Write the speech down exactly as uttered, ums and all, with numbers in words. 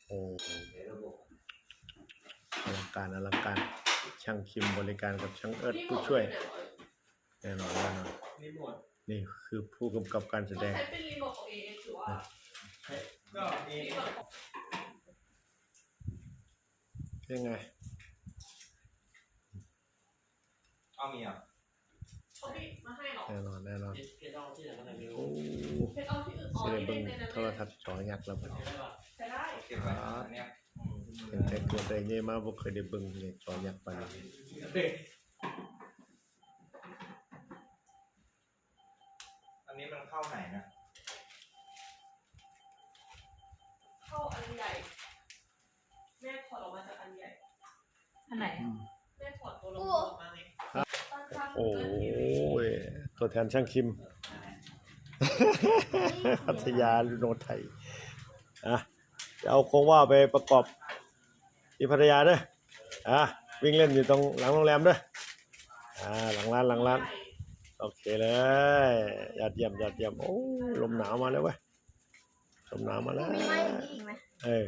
โอ้ อลังการ อลังการ ช่างคิมบริการกับช่างเอิร์ธผู้ช่วย แน่นอน แน่นอน นี่คือผู้กำกับการแสดง ใช้เป็นรีโมทของ เอเอส หรือว่า ก็เอ รีโมทของ ยังไง เอามีอ่ะ เขาไม่มาให้หรอ แน่นอน แน่นอน เพชรเอาที่ไหนมาไหนไม่รู้ โอ้ เพชรเอาที่อื่นอ๋อ สิได้ ที่ เบิ่ง ในในนั้น โทรทัศน์จอยักษ์แล้วบัดนี้ จะได้ เก็บไว้อันเนี้ยอืม ตั้งแต่เกิดได้ใหญ่มาบ่เคยได้เบิ่งเลยจอยักษ์ปานนี้ อันนี้มันเข้าไหนนะ เข้าอันใหญ่ แม่ถอดออกมาจากอันใหญ่ อันไหน อืม แม่ถอดตัวละครออกมาไง โอ้ย ตัวแทนช่างคิม พัทยาลูโนไทย อ่ะ จะเอาโครงว่าวไปประกอบที่พัทยาเด้อ อ่ะ วิ่งเล่นอยู่ตรงหลังโรงแรมเด้อ อ่า หลังร้าน หลังร้าน โอเคเลย ยอดเยี่ยม ยอดเยี่ยม โอ้ ลมหนาวมาแล้วเว้ย ลมหนาวมาแล้ว มีไม้อย่างนี้อีกไหม เออ